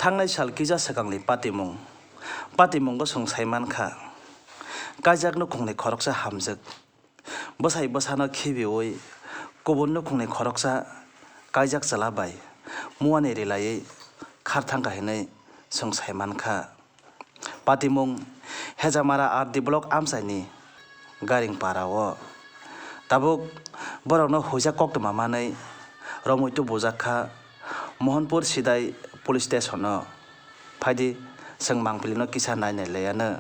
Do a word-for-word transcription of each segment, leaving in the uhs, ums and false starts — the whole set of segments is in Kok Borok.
Thangnai sal kisa swkangni patimung. Patimungo chwng sai man kha, kaijak nukhungni khoroksa hamjwk. Bwsai bwsano khibiui kubun nukhungni khoroksa kaijak chwla bai muani rilaiwi khar thang kha hinwi chwng sai man kha. Patimung Hejamara R D block amchaini Garing para o. Tabuk borokno huijak koktwma manwi romwi tubujak kha Mohanpur Sidai police station o. Phaidi chwng mangpili no kisa nainai laiya no.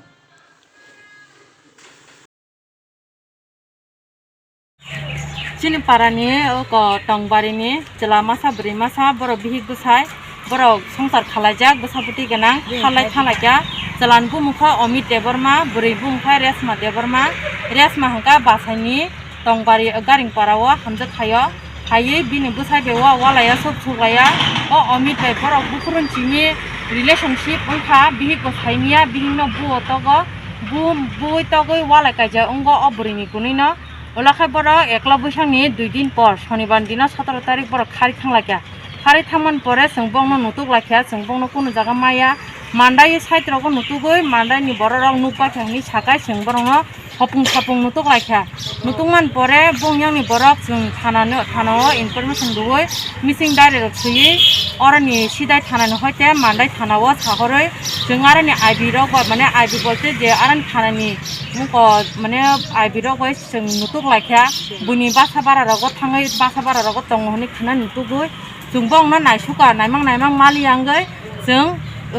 Chini parani oko Tongbarini chwla masa bwrwi masa borok bihik bwsai borok swngchar khalaijak bwsa bwtwi gwnang khalai thanglaikha. Chwlani bumung kha Omit Debbarma, bwrwi bumung kha Resma Debbarma. Resma hwnkha Basaini Tongbari Garing para o hamjwk khaio. Haiwi bini bwsai bai o walai ya sok sok laiya. O Omit bai borok buphuru chini relationship wngkha, bihik bo saimiya, bihik no buo togo. Bu-, bui togwi walai kaijak wngo o bwrwini kwnwi no. Ulo khe borok ekla bwsakni dui din por, Shonibar dino sotoro tarik borok khari thang laikha. Khari thangmani pore chwng bongno nutuk laikha, chwng bongno kunu jaga maya. Mandai side rogo nutugwi, mandaini borok rok nukbakha hinwi sakai chwng borokno hopung sapung nutuk laikha. Nutukmani pore bong yakni borok chwng thanano, thanao information rwui missing diary rok swiwi oroni sidai thanani hoite mandai thanao sahorwi chwng aroni I B rok ba mane I B bolte je aroni thanani Muko mane I B rok bai chwng nutuk laikha, buini basa bara rogo thangwi basa bara rogo tongo hwnwi khna nutugwi chwng bongno naisukha, naimang naimang mali wngwi chwng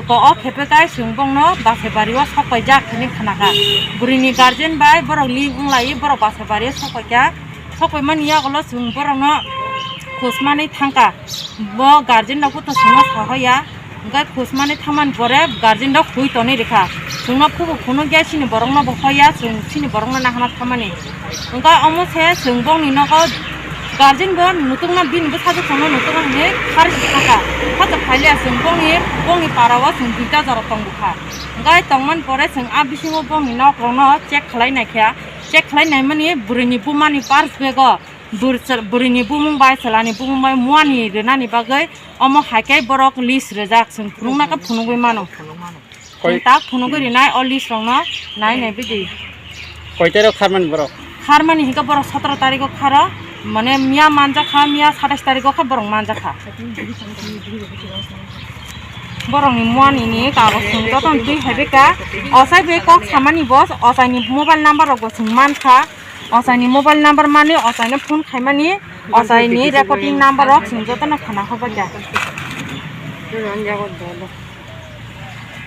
ko o khepe kai chwng bongno Basaibari o sok paijak hwnwi khnakha. Bwrwini guardian bai borok link wnglaiwi borok Basaibari o sok paikha, sok paimani yagulo chwng borokno khosmani thangkha, bo guardian rok bo to chwngno sahoya. Hwnkhe khosmani thangmani pore guardian rok hui tonwi rikha. Chwngno phubo phunukya chini borokno bo hoya, chwng chini borokno nahana thangmani. Hwnkhe omo se chwng bongni nogo guardian bo nutukna bini bwsajwk chwngno nutukna hinwi kharwi thangkha. Hotok phailiya chwng bongni, bongni para o chwng duita jora tongbukha. Hwnkhe tongmani pore chwng a bisingo bongni nok rokno check khlai naikha. Check khlai naimani bwrwini bumani purse bag o bwrwi-, bwrwini bumung bai chwlani bumung bai muani rwnani bagwi Omo hai khe borok list rijak, chwng phunukna khe phunugwi mano. Koi- Chwng tak phunugwi rinai o list rokno nai nai bidi. Koita rok kharmani borok? Kharmani hinkhe borok sotoro tarikh o kharo, mane miya manjakha, miya satais tarikh o khe borok manjakha. Borokni muani ni kagoj chwng jotono twi hai beka, ochai bai kok samani bo, ochaini mobile number rok bo chwng mankha. Ochaini mobile number mani, ochaino phone khaimani, ochaini recording number rok chwng jotono khna hobaikha.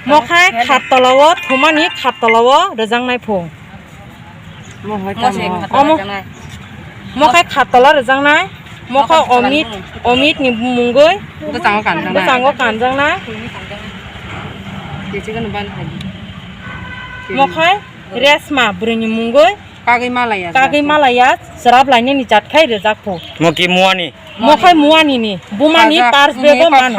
Mokhai khattola o thumani khattola o rwjaknai phung. Omo, mokhai khattola rwjaknai, mokhai Omit, Omit ni mungwi bwskango kanjaknai. Bwskango kanjaknai. Mokhai Resma bwrwini mungwi kagwi malaya, kagwi malaya, chwrap lainani jat khai rwjak phu. Moki muani. Mokhai muani ni, bumani purse bag o mano.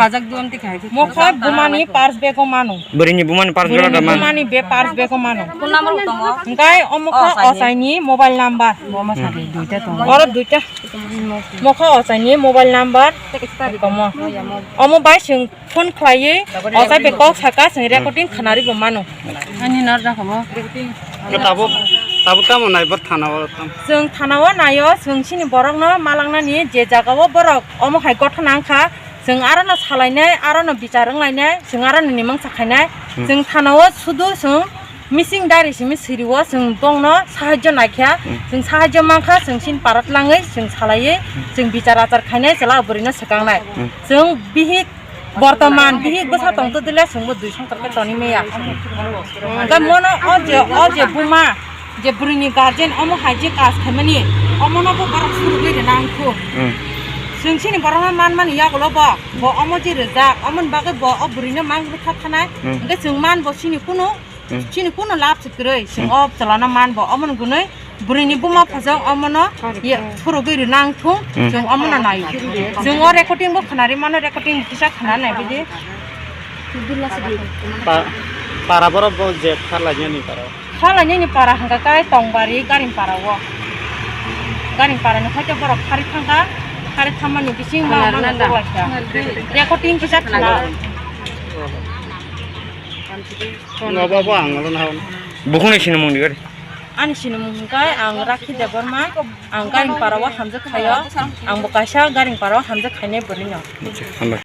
Mokhai bumani purse bag o mano. Bwrwini bumani purse bag o mano. Bwrwini bumani be purse bag o mano. Phone number bo tongo. Hwnkhe omo kha ochaini mobile number. Oro duita. Mokhai ochaini mobile number. Omo bai chwng phone khlaiwi, ochai bai kok saka, chwng recording khnari bo mano. Ani nar jakha bo. Tabuk, tabuk tamo nai bor thana o tam. Chwng thana o naio, chwng chini borokno malangnani je jaga o borok omo hai gotha nangkha, chwng arono salainai, arono bichar wnglainai, chwng arono nimang sakhainai. Hmm. Chwng thana o sudu chwng Missing diary simi siri o chwng bongno sahajyo naikha, hmm, chwng sahajyo mankha, chwng chini para tlangwi chwng salaiwi, hmm, chwng bichar achar khainai chwla bwrwino swkangnai. Hmm. Chwng bihik bortoman bihik bwsa tongtwdwle chwngbo dui songkar khe tonwi maya. Hwnkhe mono o je, o je buma, je bwrwini guardian omo hai je kaj khaimani, omono bo borok surugwi rwna wngkhu. Hmm. Chwng chini borokno manmani yagulo bo, bo omo je rijak, omoni bagwi bo o bwrwino mang rwkha thanai. Hmm. Hwnkhe chwng man bo chini kunu Hmm. Chini kunu lab se kwrwi, chwng, hmm, o chwlano man bo, omono gwnwi bwrwini buma phajak omono ye phurugwi rwnang thung, hmm, chwng omono nai. Chwng o recording bo khwnari mano, recording kisa khna nai bidi. Pa-, para borok bo je kharlainani para. Kharlainani para hwnkha kai Tongbari Garing para o. Garing para ni hoite borok khari thangkha, khari thammani bising ma mano nanda. Recording kisa khna. Obo, obo ang olo na hwn. Bukhungni sinimung di gari. Ani sinimung hwnkhe ang Rakhi Debbarma, ang Garingpara o hamjak khaio, ang bo kaisa Garingpara o hamjak khainai bwrwino. Hambai.